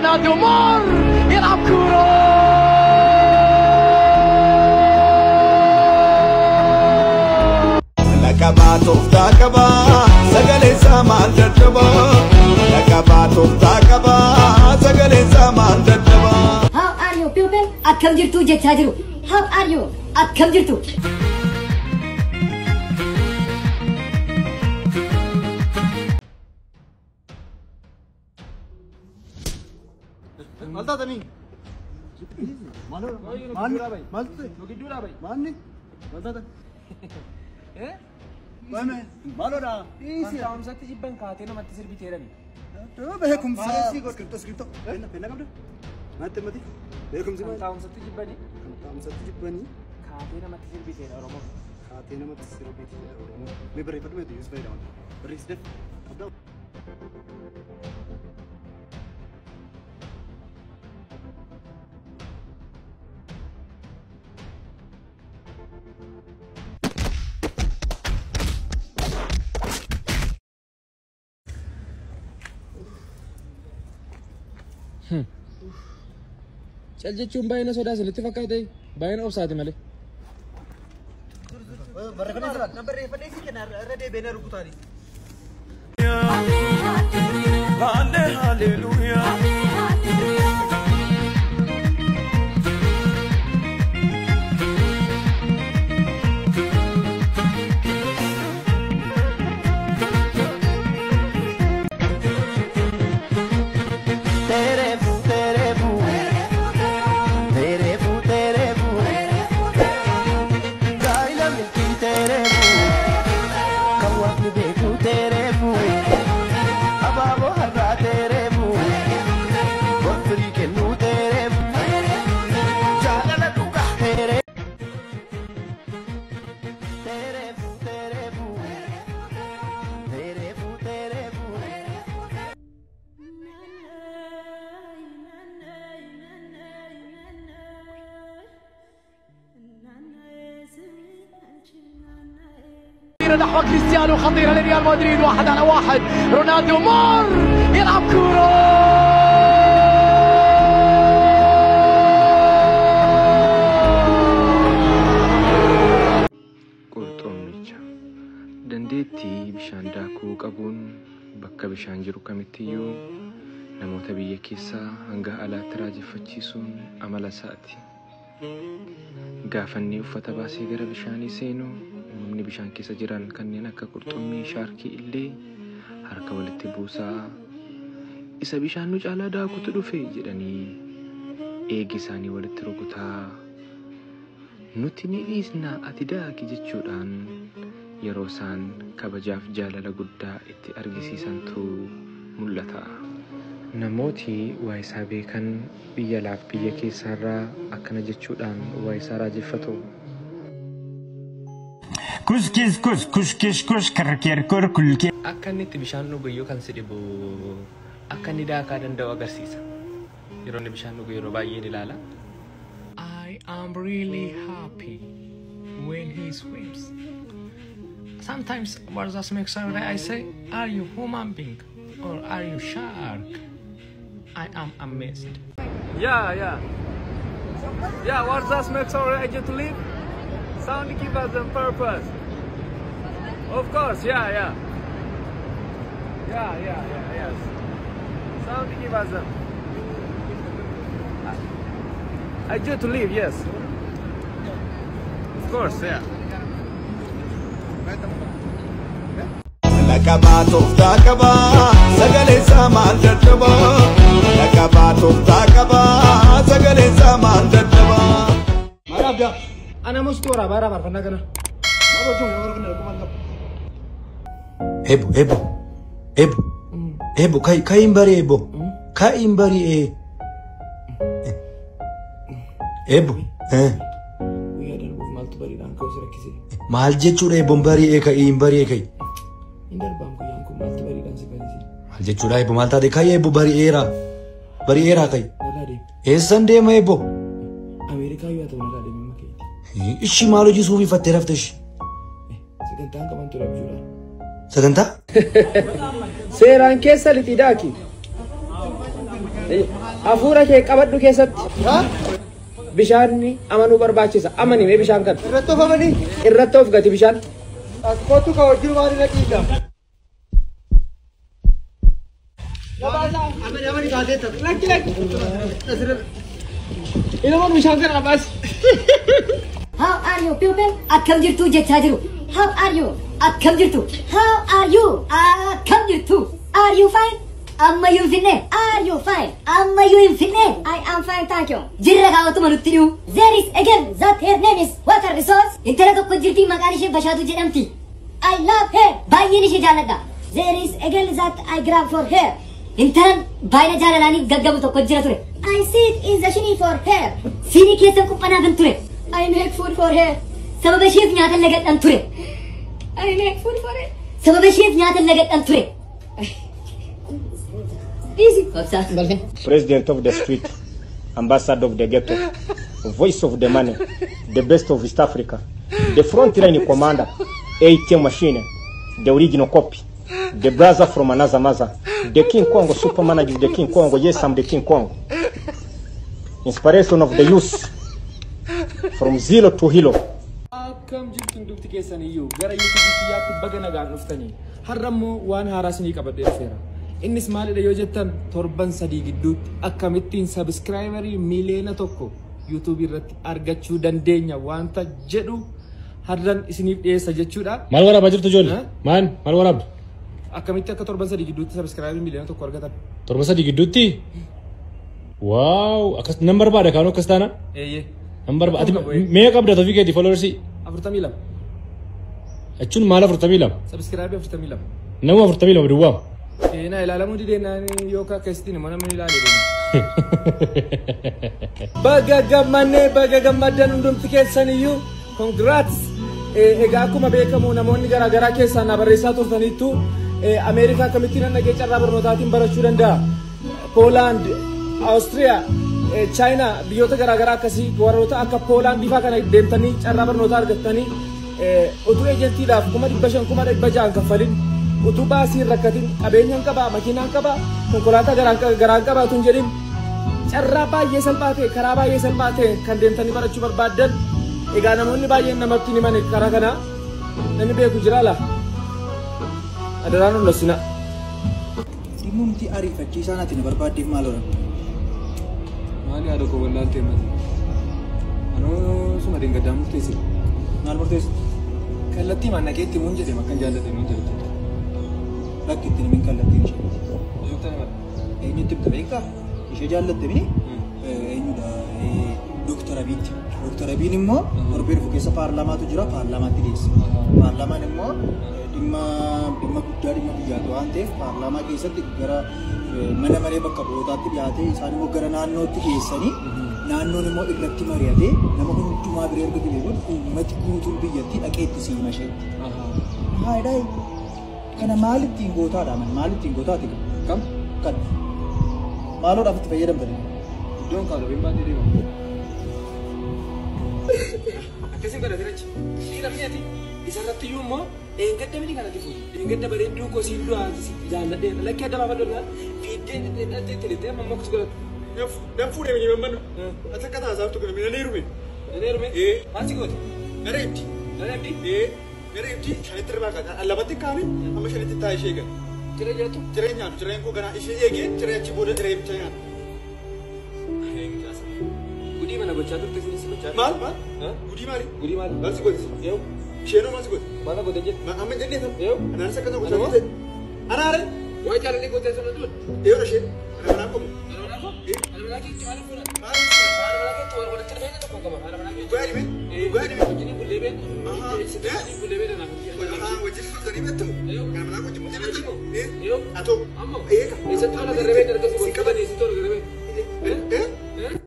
رونالدو مر يلعب كورة. Lakabaa tooftaa qabaa sagalee isaa maal dadhabaa? Lakabaa tooftaa qabaa sagalee isaa maal dadhabaa? How are you people? Akkam jirtu jechaa jiru. How are you? Akkam jirtu. Maal taatanii? Maal maal maal maal taatan? Maaloodha? Taa'umsatti jibban kaatee namatti sirbiteerani. Beekumsa. Iskiriptoo iskiriptoo. Penna qabda? Natti himmati. Beekumsi maal? Taa'umsatti jibbani. Kan taa'umsatti jibbanii. Kaatee namatti sirbiteera Oromoo. Kaatee namatti sirbiteera Oromoo. Mee barreeffadhu meetu Yusuf fayyadaman. Barreessi daf. Qabdaa? Cal jechuun baay'ina sodaa isinitti fakkaate baay'ina obsaati malee. Barreeffadhee si kenna irra deebiin rukutaani. Hallelujah. نحو كريستيانو خطيرة لريال مدريد 1 على 1. رونالدو مر يلعب كورة. Qurxummicha dandeettii bishaan daakuu qabuun bakka bishaan jiru kamittiyyuu namoota biyya keessaa hanga alaatti raajeffachiisuun amala isaati. Gaafanni uffata baasee gara bishaanii seenu uumamni bishaan keessa jiran kanneen akka qurxummii shaarkii illee harka walitti buusaa isa bishaan nu caalaa daakutu dhufe jedhanii eegi isaanii walitti rukutaa nuti ni dhiisna ati daaki jechuudhaan yeroo isaan kabajaaf jaalala guddaa itti argisiisantu mul'ata. Namooti waa isaa beekan biyya alaaf biyya keessaarraa akkana jechuudhaan waa isaa raajeffatu. Kus kis kus kus kis kus kar ker kur kul ke. Akka inni itti bishaan dhugu iyyuu kan si dhibu akka inni daakaa danda'u agarsiisa. Yeroo inni bishaan dhugu yeroo baay'een ilaala. I am really happy when he swims. Sometimes what does make sense I say, are you human being or are you shark? I am amazed. Yeah, yeah. Yeah, what does make sense I to live? Sound give us a purpose. Of course, yeah, yeah. Yeah, yeah, yeah, yes. Sound give us a... I do to live, yes. Of course, yeah. Lakabaa tooftaa qabaa sagalee isaa maal dadhabaa? Lakabaa tooftaa qabaa sagalee isaa maal dadhabaa? Maal abdaa? Ana musti waraabaa irraa faarfannaa kana. Maal hojii yoo barbaadne rakkoo maal qabu? Eebo eebo eebo eebo ka'iin bari'e eebo ka'iin bari'e eebo. Guyyaa darbuuf maaltu bariidhaan ka'u si rakkise? Maal jechuudha eeboon bari'e ka'iin bari'e ka'i? Hin darbaam guyyaan kun maaltu bariidhaan si kaasise? Maal jechuudha eebo maal taate ka'i eebo bari'eera bari'eera ka'i. Narraa deemi. Eessan deema eebo? Ameerikaa yoo ta'u narraa deemi makeeti. Ishii maal hojii suufii fattee rafte ishii? Sagantaan qaban ture abjuudhaan. Sagantaa? Seeraan keessa lixii daaki. Hafuura kee qabadhu keessatti. Bishaanni amanuu barbaachisa. Amani mee bishaan kana. Irratti of amanii. Irratti of gati bishaan. As kootu ka hojii maal irra dhiiga. Amani amani kaasee ta'a. Lakki lakki. Ilamaan bishaan kana baasi. How are you people? Akkam jirtu jechaa jiru. How are you? Akkam jirtu. How are you? Akkam jirtu. Are you fine? Ammayyuu hin finne. Are you fine? Ammayyuu hin finne. I am fine, thank you. Jirra kaawwatuma nutti dhiyu. There is a girl that her name is Water Resource. Intala tokko jirti maqaan ishee Bashaatu jedhamti. I love her. Baay'een ishee jaalladha. There is a girl that I grab for her. Intalan baay'ina jaalalaanii gaggabu tokko jira ture. I sit in the shini for her. Siinii keessa quphanaa kan ture. I make food for her. Sababa isheef nyaata lagadhan ture. I make food for her. Sababa isheef nyaata lagadhan ture. Easy. President of the street, ambassador of the ghetto, voice of the money, the best of East Africa, the frontline commander, ATM machine, the original copy, the brother from another mother, the King Kong, super manager, the King Kong, yes, I'm the King Kong. Inspiration of the youth, from zero to hero. Akkam jirtu hundumti keessan iyyuu gara YouTube kiyyaatti baga nagaan dhuftanii har'a immoo waan haaraa isinii qabadhee dhufeera. Innis maalidha yoo jettan torban 3 gidduutti akkamittiin subscriberii miliyoona 1 YouTube irratti argachuu dandeenya wanta jedhu har'an isiniif dhiyeessa jechuudha. Maal waraabaa jirtu ijoollee? Maal waraabdu? Akkamitti akka torban 3 gidduutti subscriberii miliyoona 1 argatan? Torban 3 gidduutti? Waaw, akkas nan barbaada kaanoo akkas taana? Eeyyee. Nan barbaada. Ati meeqa qabda ofii keetii followersii? 42. Jechuun maal 42? Subscribe 42. Nama 42 duwwaa. Na ilaalamuu dideenaan yookaan akkasitti nama namni ilaalee deema. Baga gammannee baga gammaddan hundumti keessan iyyuu congrats. Egaa akkuma beekamu namoonni garaagaraa keessaa na barreessaa turtaniittu Ameerikaa akkamittiin nan dhagee carraa barnootaatiin barachuu danda'a? Poolaand, Awustiriyaa, Chaayinaa biyyoota garaagaraa akkasii warroota akka Poolaand faa kana deemtanii carraa barnootaa argattanii utuu eejentiidhaaf 500,000 600,000 kaffalin utuu baasii hin rakkatin qabeenyaan qabaa makiinaan qabaa konkolaataa garaan qabaa tun jedhin carraa baay'ee salphaa ta'e karaa baay'ee salphaa ta'e kan deemtanii barachuu barbaaddan egaa namoonni baay'een namatti ni mane karaa kana namni beeku jira laa adaraan ol lossina. Dhimmoomti ariifachiisaan ati na barbaaddeef maal oolaa? Maali haadha koo wallaaltee mati? Anoo suma dingaddaa murteesse. Maal murteesse? Kallattii maan naqee itti muun jedhee akkan jaallatee muun jedhee. Lakki ittiin himin kallattiin ishee. Eenyutti hima? Eenyutti himta beektaa? Ishee jaallatte mini? Eenyudha? Dooktar Abiitti. Dooktar Abiin immoo torbee dhufu keessa paarlaamaatu jira paarlaamaatti dhiyeessa. Paarlaamaan immoo dhimma guddaa dhimma biyyaatu waan ta'eef paarlaamaa keessatti gara mana maree bakka bu'ootaatti dhiyaatee isaan immoo gara naannootti dhiyeessanii naannoon immoo irratti mari'atee nama hundumaa bira erga ga'ee booda uummati guutuun biyyattii dhaqee itti siima isheetti. Haayidaa kana maal ittiin gootaadha man maal ittiin gootaati kam kan maaloodhaaf itti fayyadamtani iddoon kaadha baatee deema. Akkasiin godhatee achi dhiira mi'aati isarratti iyyuu immoo eengadda mini kanatti fuudhu eengadda bareedduu koo siin du'aa jaalladhee lakkee adda baafadhu laa fiiddee itti lixee amma akkas godhatu. Nan fuudhee mini mammannu ati akka taasaaftu kana mina neerume. Neerume? Maal si goote? Gara ibdi. Gara ibdi? Gara ibdi shanitti irraa kaata lamatti kaame amma shanitti taa'ee ishee eegan. Ciree nyaattu? Ciree nyaatu cireen koo ganaa ishee eegee ciree achi booda ciree ibcha nyaatu. Gudii mana gochaa turte isinis gochaa. Maal maal? Gudii maali? Gudii maali? Maal si goote? Yoo. Isheenoo maal si goote? Maal goote jette? Amma jennee tan. Yoo. Anaanis akkana gochaa turte. Anaare? Waa jaalallee gootee sana duun. Yoo isheen. Ana manaa qomu. Ana manaa qomu? Ana manaa keetti maal fuudha? Maal? Ana manaa keetti walitti dhufeenya tokko qaba. Ana manaa keetti. Dhugaa dhibee? Dhugaa dhibee? Wajjin bullee beektu. Wajjin bullee beektu naaf. Wajjin turtanii beektu? Kana manaa wajjin bullee beektu? Yoo. Atoo. Ammoo. Eeka. Eessatti wal agarree beektu ergasii wal qabanii eessatti wal agarree.